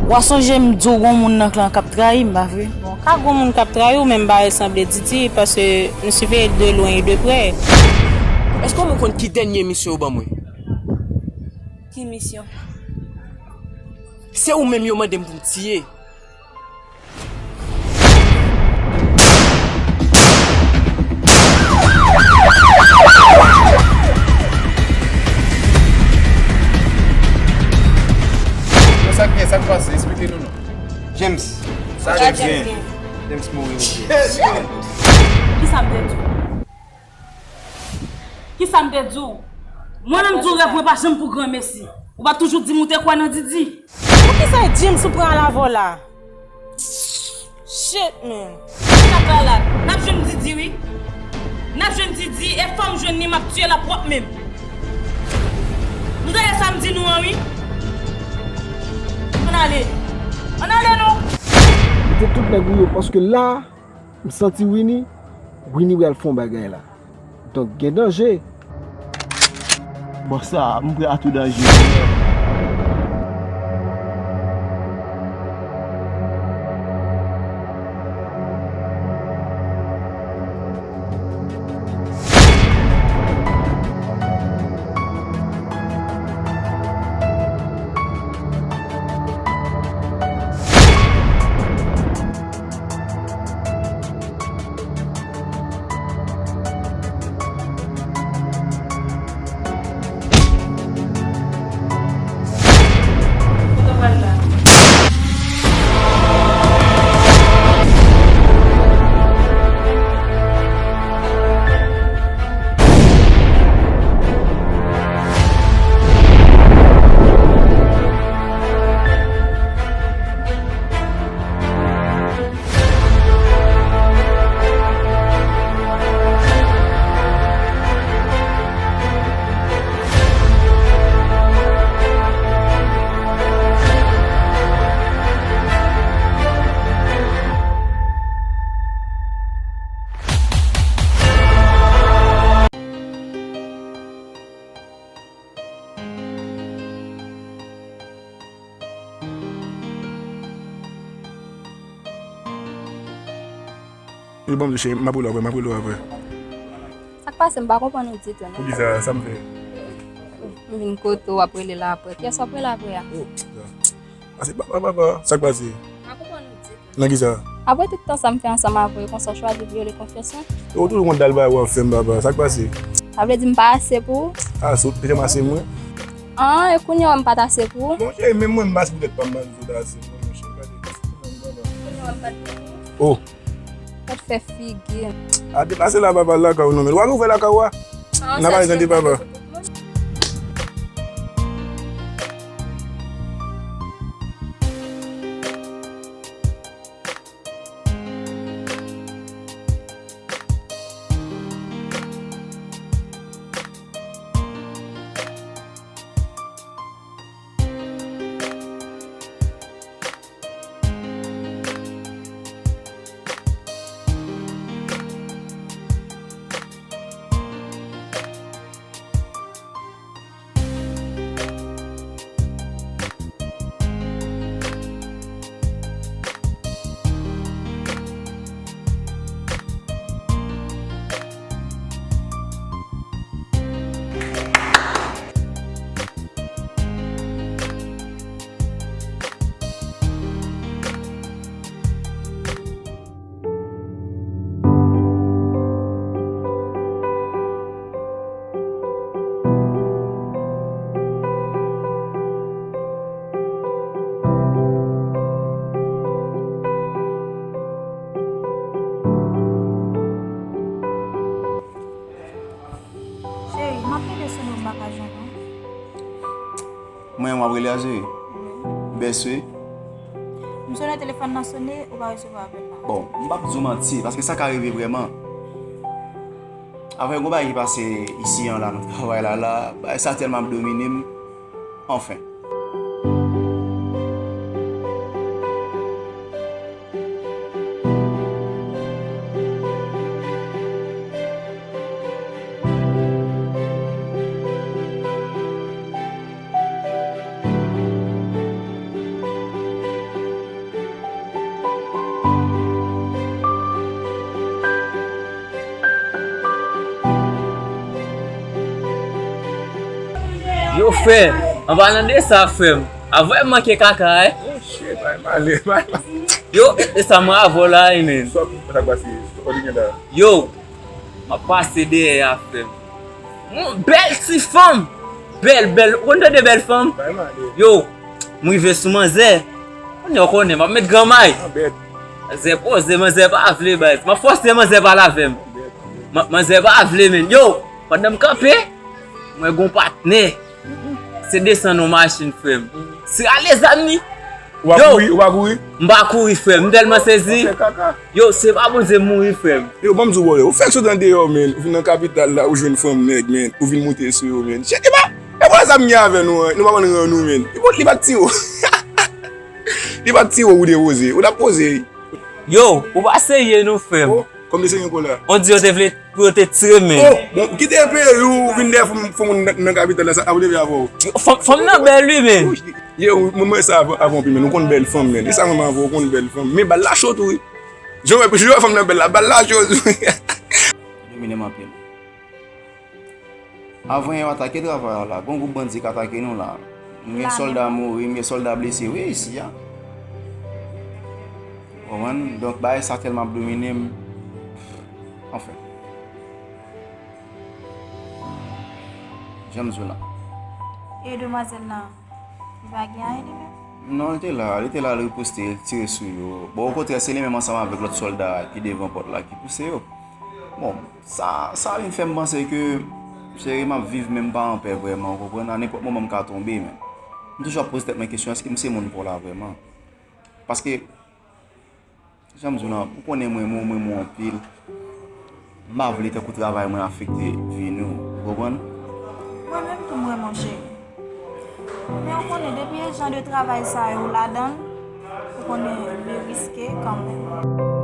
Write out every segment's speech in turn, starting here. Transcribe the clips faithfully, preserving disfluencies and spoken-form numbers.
W a sonje m di w gon moun nan klan k ap trayi m, pa vre? Bon, ka gon moun k ap trayi w, men m pa resanble Didi, paske m siveye de lwen e de prè. Èske w konn ki dènye misyon yo ban mwen? Ki misyon? Se ou menm yo mande m pou m tiye. Sa k gen, sa k pase? Eksplike nou non. James. Sa James gen? James mouri, mesye. Kisa m te di w? Kisa m te di w? Mwen menm di w rèv mwen pa janm pou granmesi. Ou pa toujou di m ou te kwè nan Didi? Poukisa e James ou pran alavò la? Shit, man. Chak la la, n ap jwenn Didi wi. N ap jwenn Didi, e fò m jwenn li, m ap tiye l a pwòp men m. Nou tande sa m di nou an wi. Ann ale. Ann ale non. Mete tout nèg ou yo, paske la, m santi Winnie, Winnie pral fè yon bagay la. Donk, gen danje. Bon, sa, m prè a tou danje. Li ban m di cheri, m ap rele w apre, m ap rele w apre. Sa k pase, m pa konprann ou ditou non. Poukisa, sa m fè? M vin kote w, w ap rele l apre. Kiyès w ap rele apre a? Oh, sa. A se papa, papa. Sa k pase? M pa konprann ou ditou. Nan kisa? Apre tout tan sa m fè ansanm avè w, konsa w chwazi vyole konfyans mwen? Ou toujou konn dal bagay w ap fè m, papa. Sa k pase? Sa vle di m pa ase pou ou? A, sot, te janm ase mwen. An, e kounye a w wè m pa t ase pou ou? Bon, cheri, menm mwen, m pa ase poutèt pa m, m pa di sot ase mwen, monchè. Gade, gade, papa. Kounye a w wè m pa t ase pou ou? Oh. Pa t fè figi. A, deplase la, papa, lakay ou non, men w al ouvè lakay ou a. N a pale tande, papa. Cheri, m ap rele sou nou, m pa ka jwenn ou. Mwen, w ap rele a, cheri? Bèswe. M sonnen, telefòn nan sonnen, ou pa resevwa apèl la. Bon, m p ap di w manti, paske sa ka rive vrèman. Avè, gon bagay ki pase isi an la, nan travay la, la, bagay sa tèlman ap domine m. Anfen. Frè, an palan de sa, frè m, avè m manke kaka, eh. Oh, shit, bay male, bay male. Yo, e, e sa mwen avè w la, eh, men. Sa, sa k pase? Sa k gen la? Yo, m ap pase dèyè a, frè m. Yon bèl ti fanm. Bèl, bèl. Ou konn tande bèl fanm? Bay male. Yo, m rive sou manzè. Kounye a w konnen, m ap met granmay. Manzè poze, manzè pa vle, baz. M ap fòse manzè pale avè m. Man-, manzè pa vle, men. Yo, pandan m kanpe, mwen gon patnè. Se desann yon machin, frè m. Se ale zam li. Ou pa kouri, ou pa kouri? M pa kouri, frè m. M tèlman sezi. Yo, se pa Bondye m mouri, frè m. Yo, ban m di w, bro, ou fè sot andeyò, men. Ou vin nan kapital la, ou jwenn fanm nèg, men. Ou vin moute sou yo, men. Chèche pa. E pa zam gen avè nou, an. Nou pa konn ran nou, men. Li pa, li pa t tire w. Li pa t tire w pou depoze. Ou t ap poze. Yo, ou pa serye non, frè m. Oh, kòm li serye ankò la. On di yo te vle pou yo te tire men. Oh, bon, kite peyi ou vin dèyè fanm, fanm nan, nan kapital la, sa ap leve avè w. Yo, fanm, fanm nan bèl wi, men. Yo, mwen, mwen sa avan, avan pi, men. Ou konn bèl fanm, men. E sa mwen avan, ou konn bèl fanm. Men bal la cho tou, wi. Jan wè, jan wè fanm nan bèl la, bal la cho tou. Domine m anpil. Avan yo atake travay la, gon gwoup bandi k atake nou la. M gen sòlda mouri, m gen sòlda blese, wi, isi a. Ou konprann? Donk, bagay sa tèlman ap domine m. Anfen. Jan m di w la. E demwazèl la, li pa gen anyen li menm? Non, li te la, li te la, li riposte, li tire sou yo. Bon, okontrè, se li menm ansanm avèk lòt sòlda ki devan pòt la ki pouse yo. Bon, sa, sa vin fè m panse ke, cheri, m ap viv, men m pa anpè vrèman, ou konprann? A nenpòt moman, m ka tonbe, men. M toujou ap poze tèt mwen kesyon, èske m se moun pa w la vrèman? Paske, jan m di w lan, ou konnen mwen, mwen, mwen, mwen anpil. M pa vle tankou travay mwen afekte vi nou, ou konprann? Mwen menm tou, m renmen w, cheri. Men ou konnen, depi e jan de travay sa yo ladan l, ou konnen li riske kanmenm.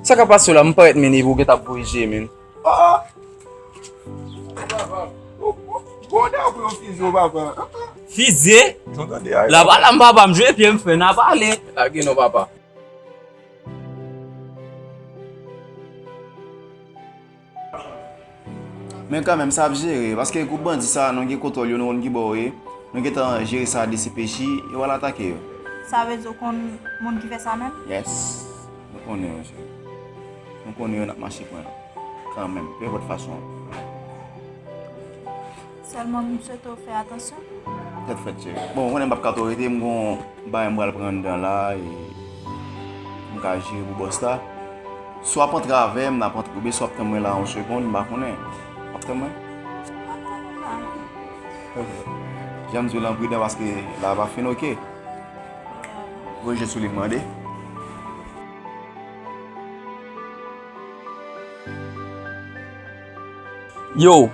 Sa k ap pase w la, m parèt men epi w gentan ap voye je, men. Ah! Papa, ou, ou, ou da pou yon fizye, papa. Fizye? Ou tande a? La pa la, m papa, m jwe pye m fè, n a pale. Lage non, papa. Men kanmenm, sa ap jere, paske gwoup bandi sa, nou gen kontwòl yo, nou konn ki bò yo ye. Nou gentan jere sa, D C P J, yo al atake yo. Sa vle di ou konn moun ki fè sa menm? Yes. Nou konnen yo, cheri. Nou konnen yo, n ap mache pran yo. Kanmenm, pe enpòt fason. Sèlman, m swete w fè atansyon. Tèt frèt, cheri. Bon, ou konnen m p ap ka twò rete, m gon bagay m pral pran anndan la, e m ka jere pou bòs la. Si w ap antre avè m, n ap antre, oubyen si w ap tann mwen la yon segonn, m pa konnen. W ap tann mwen? Ok. Jan m di w lan, pridan paske la pa fin, ok. Voye je sou li, m mande. Yo,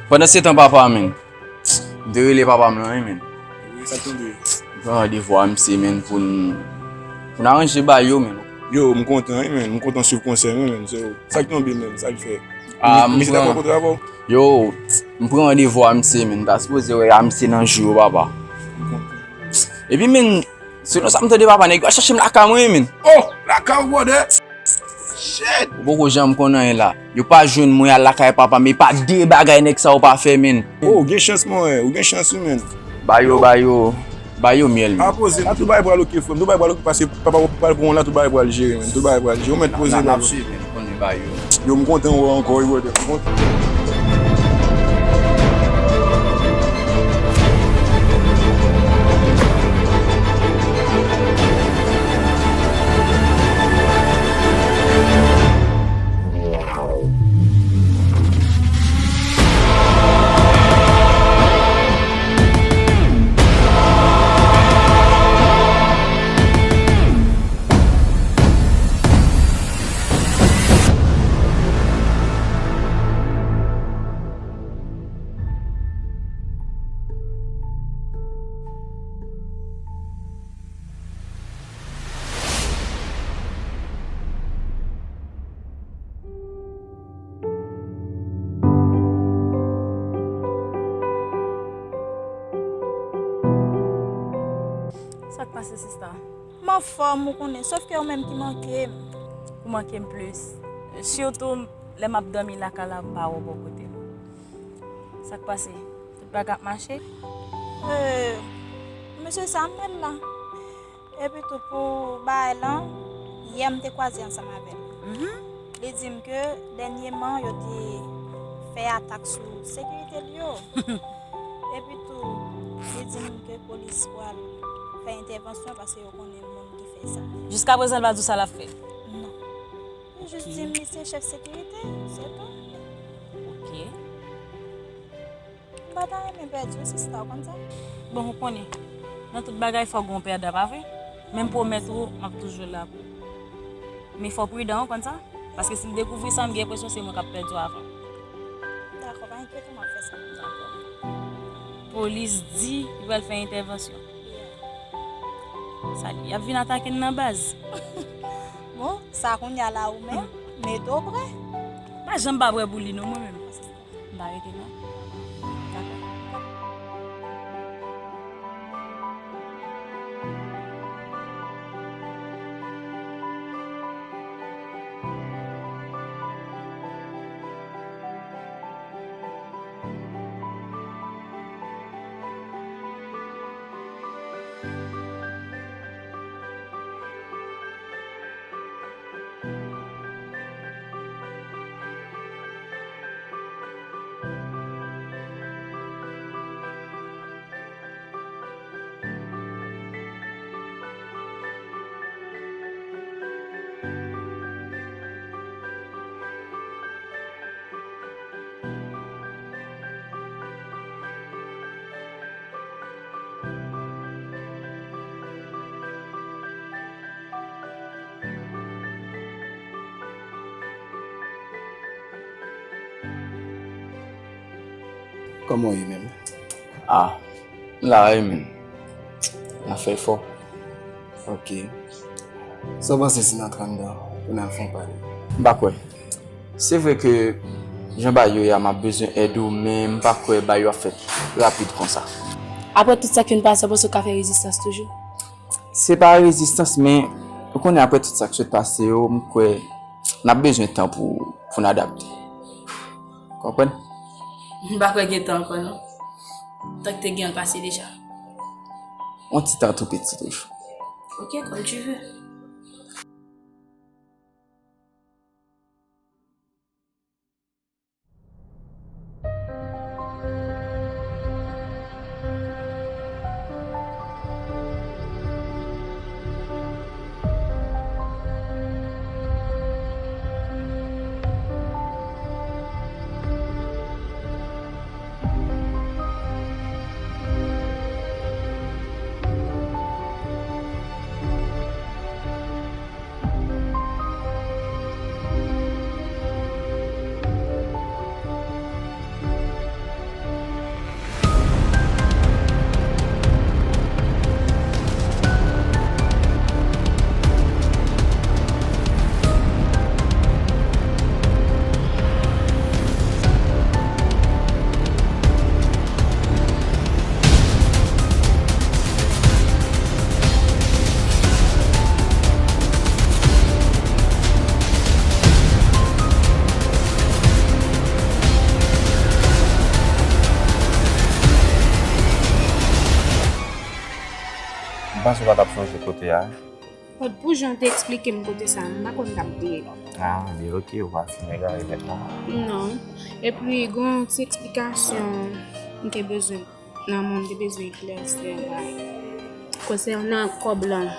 pandan se tan papa, men. M te rele papa m lan, wi, men. Wi, sa k tonbe? M pran randevou a misye, men, pou n, pou n aranje bagay yo, men. Yo, m kontan, wi, men. M kontan swiv konsèy, wi, men. So, sa k tonbe, men, sa l fè? Ah, m pran, yo, m pran randevou a misye, men. M ta sipoze wè a misye nan jou yo, papa. M kontan. Epi, men, selon sa m tande, papa, nèg yo al chache m lakay mwen, men. Oh, lakay ou, brother? Shit! Ou poko janm konn anyen la. Yo pa jwenn mwen al lakay papa m, e pa de bagay nèg sa yo pa fè, men. Oh, ou gen chans, mon frè. Ou gen chans, wi, men. Ba yo, ba yo, ba yo myèl, men. A poze, la tout bagay pral ok, frè m. Tout bagay pral ok, paske papa w pral pran w la, tout bagay pral jere, men. Tout bagay pral jere. Ou mèt poze, n ap swiv, men. Konnen ba yo. Yo, m kontan wè w ankò, wi, brother. M kontan. Pase sista. M anfòm, ou konnen, sòf ke ou menm ki manke m. Ou manke m plis. Sitou lè m ap dòmi lakay la, m pa wè w bò kote m. Sa k pase? Tout bagay ap mache? Euh, mesye sa m wè l la. Epi tou pou bagay lan, yè m te kwaze ansanm avè l. Mhm. Li di m ke dènyèman yo te fè atak sou sekirite l yo. Epi tou, li di m ke polis pral fè entèvansyon paske yo konnen moun ki fè sa. Jiska prezan, l pa di w sa l ap fè? Non. Li jis di m li se chèf sekirite, se tou. Ok. M pa ta renmen pèdi w, sista, w konn sa? Bon, ou konnen, nan tout bagay, fòk gen yon pèdan, pa vre? Men m pwomèt ou, m ap toujou la pou ou. Men fò w pridan, ou konn sa? Paske si m dekouvri sa, m gen enpresyon se mwen k ap pèdi w avan. Dakò, pa enkyete w, m ap fè sa. Dakò. Polis di li pral fè entèvansyon. Sa li, y ap vin atake n nan baz. Bon, sa kounye a la ou menm, mete w prè. M pa janm pa prè pou li non, mwen menm. M pa rete non. Dakò. Kòman w ye menm? Ah, m la wi menm. N ap fè efò. Ok. Sa w panse si n antre anndan pou n al fè yon pale? M pa kwè. Se vre ke jan bagay yo ye a, m ap bezwen èd ou, men m pa kwè bagay yo ap fèt rapid konsa. Apre tout sa ki vin pase, w panse w ka fè rezistans toujou? Se pa rezistans, men ou konnen apre tout sa k sot pase yo, m kwè n ap bezwen tan pou, pou n adapte. Konprann? M pa kwè gen tan ankò non. Tan k te gen an pase deja. Yon ti tan tou piti toujou. Ok, comme tu veux. M panse w pa t ap sonje kote a. Kot pou jan w te eksplike m kote sa, m pa konn t ap bliye. Ah, byen, ok, ou pa fin egare nèt non. Non. Epi, gen yon ti eksplikasyon m te bezwen nan men w, m te bezwen eklèsi yon bagay. Konsènan kòb lan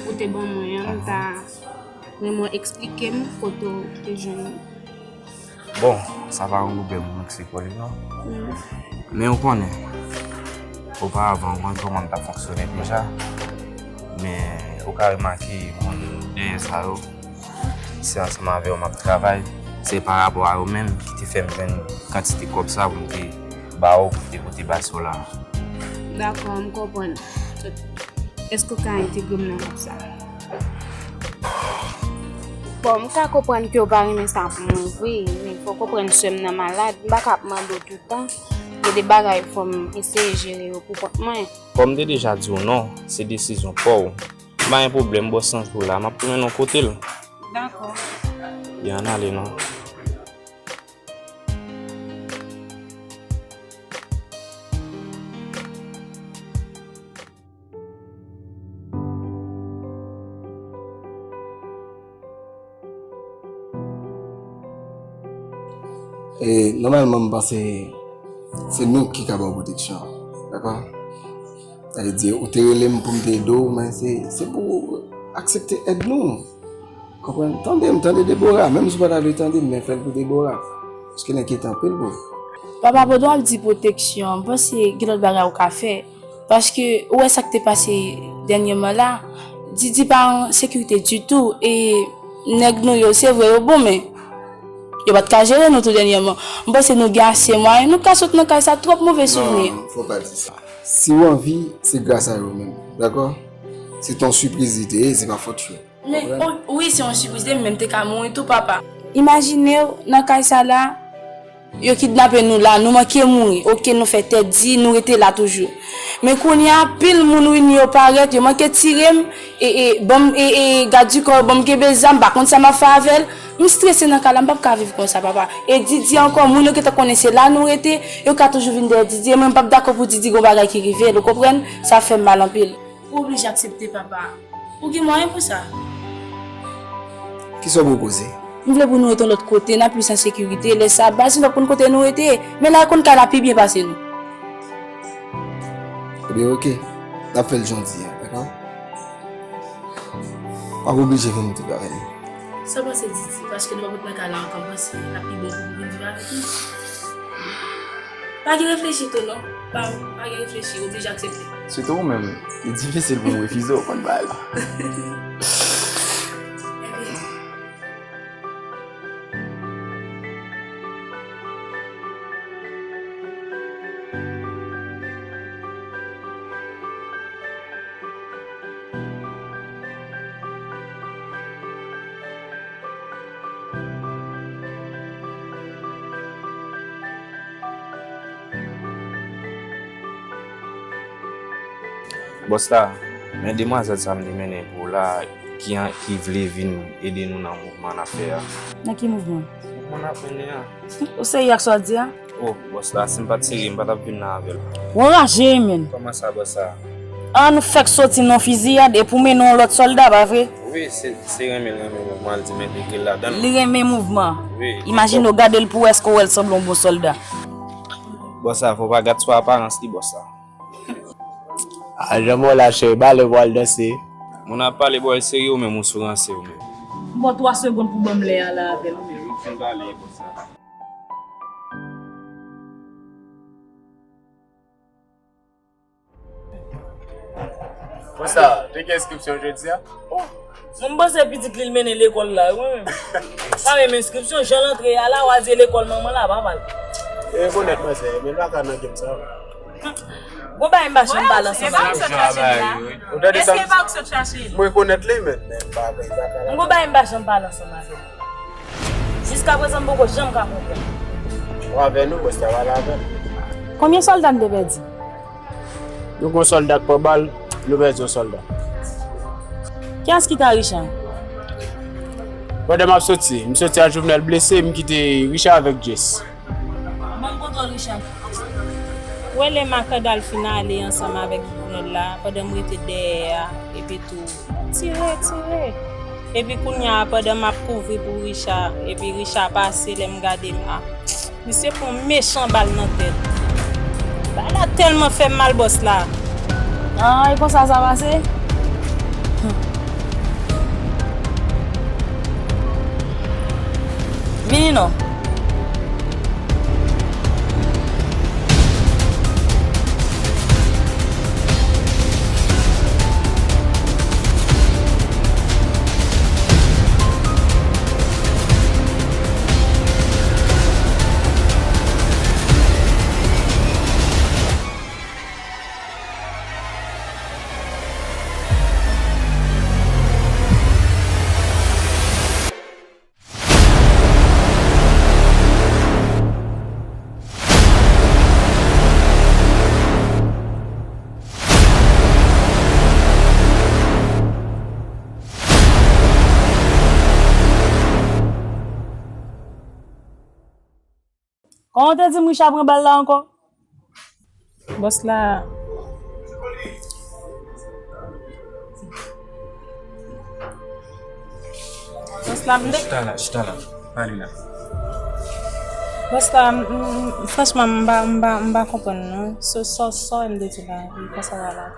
ou te ban mwen an, m ta renmen w eksplike m kote w te jwenn li. Bon, sa pa yon pwoblèm, ou menm se kòlèg non. Mm. Men ou konnen, oparavan, ou konn kòman m t ap fonksyone deja. Men ou ka remake moun dèyè sa yo, se ansanm avè yo m ap travay. Se pa rapò a yo menm ki te fè m jwenn kantite kòb sa pou m te ba w pou te pote bay sou la. Dakò, m konprann. Èske w ka entegre m nan gwoup sa? Bon, m ka konprann ke w pa renmen sa pou mwen vre, men fò w konprann sè m nan malad, m pa ka ap mande w toutan, Gen de bagay fò m eseye jere yo pou kont mwen. Kòm m te deja di w non, se desizyon pa w. M pa gen pwoblèm, bòs lan tou la, m ap tounen nan kote l. Dakò. Byen, ann ale non. E, nòmalman, m panse se nou ki ka ba w pwoteksyon an, dakò? Sa vle di, ou te rele m pou m te ede w, men se, se pou w aksepte èd nou. Konprann? Tande m, tande Debora, menm si w pa ta vle tande m, men fè l pou Debora. Paske l enkyete anpil pou ou. Papa, pandan w ap di pwoteksyon, m panse gen lòt bagay ou ka fè. Paske ou wè sa k te pase dènyèman la, Didi pa an sekirite ditou, e nèg nou yo, se vre, yo bon, men yo pa t ka jere nou tou dènyèman. M panse nou gen ase mwayen, nou ka sot nan kay sa, twòp move souvni. Non, fò pa di sa. Si w anvi, se gras a yo menm, dakò? Se t on sipriz li te ye, se pa fòt yo. Men, konprann? O, wi, se yon sipriz, li menm te ka mouri tou, papa. Imajine w, nan kay sa la, yo kidnape nou la, nou manke mouri. Oke, nou fè tèt di, nou rete la toujou. Men kounye a, pil moun wi, ni yo parèt, yo manke tire m, e, e, ban m, e, e, gad di kò, ban m kenbe zam, m pa konn sa m ap fè avè l. M strese nan kay la, m p ap ka viv konsa, papa. E Didi ankò, moun yo gentan konnen se la nou rete, yo ka toujou vin dèyè Didi, e mwen m p ap dakò pou Didi gon bagay ki rive l, ou konprann? Sa fè m mal anpil. Ou oblije aksepte, papa. Ou gen mwayen pou sa. Kisa w pwopoze? M vle pou nou rete yon lòt kote, n ap plis an sekirite. Lè sa, baz nou p ap konn kote nou rete. Men la, yo konn kay la pi byen pase nou. Ebyen, oke. N ap fè l jan w di a, dakò? W ap oblije vin viv avè nou. Sa w panse, Didi? Paske nou pa pot nan kay la ankò, m panse l ap pi bon pou w vin viv avèk nou. Pa gen reflechi tou non. Pa, pa gen reflechi, oblije aksepte. Sitou ou menm, li difisil pou m refize w konn bagay la. Bòs la, men demwazèl sa m te mennen pou w la, ki an, ki vle vin ede nou nan mouvman n ap fè a. Nan ki mouvman? Mouvman n ap mennen an. Ou serye ak sa w di a? Oh, bòs la, si m pa t serye, m pa t ap vin nan avè l. Ou anraje wi, menn. Kòman sa, bòs la? An, nou fèk soti nan fiziyad epi w mennen yon lòt sòlda, pa vre? Wi, se, se renmen l renmen mouvman, l di m entegre l ladan l. Li renmen mouvman. Wi. Imajine w gade l pou w èske w wè l sanble yon bon sòlda. Bòs la, fò w pa gad sou aparans li, bòs la. A, jan mwen la, cheri, ba lè pou al danse. Moun ap pale bò, serye ou menm, ou sou ranse ou menm. M ba w twa segonn pou ban m lè a la avè l ou menm. Fin pale, bòs la. Konsa, te gen enskripsyon jodi a? Oh, mwen m panse pitit li l mennen lekòl la, wi, mwen menm. Pa menm enskripsyon, jan l antre a la, w a di e lekòl manman l a papa l. E rekonèt manzè, men l pa ka nan game sa. Gon bagay m pa janm pale ansanm avè l. Ou tande sa? Èske pa ou k sot chache l? Mwen rekonèt li, men, men m pa, m pa ka. Gon bagay m pa janm pale ansanm avè l. Jiskaprezan, m poko janm ka konprann. Ou avè nou, bòs la, pale avè l. Konbyen sòlda n te pèdi? Nou gon sòlda k pran bal, nou pèdi yon sòlda. Kiyès ki t a Richard? Pandan m ap soti, m soti a Jovenel blese, m kite Richard avèk Jess. Ban m kontwòl Richard. Ou wè lè makandal fin ale ansanm avèk Jovenel la, pandan m rete dèyè a, epi tou, tire, tire. Epi kounye a, pandan m ap kouvri pou Richard, epi Richard pase, lè m gade m, a. Misye pran mechan bal nan tèt. Bagay la tèlman fè m mal, bòs la. Ah, e konsa sa pase? Hmm. Vini non. An, ou te di m Richard pran bal la ankò? Bòs la. Bòs la, m te Chita la, chita la. Pale la. Bòs la, m, m, franchman, m pa, m pa, m pa konprann non. Sa, sa, sa w te di la, m pa sa va la.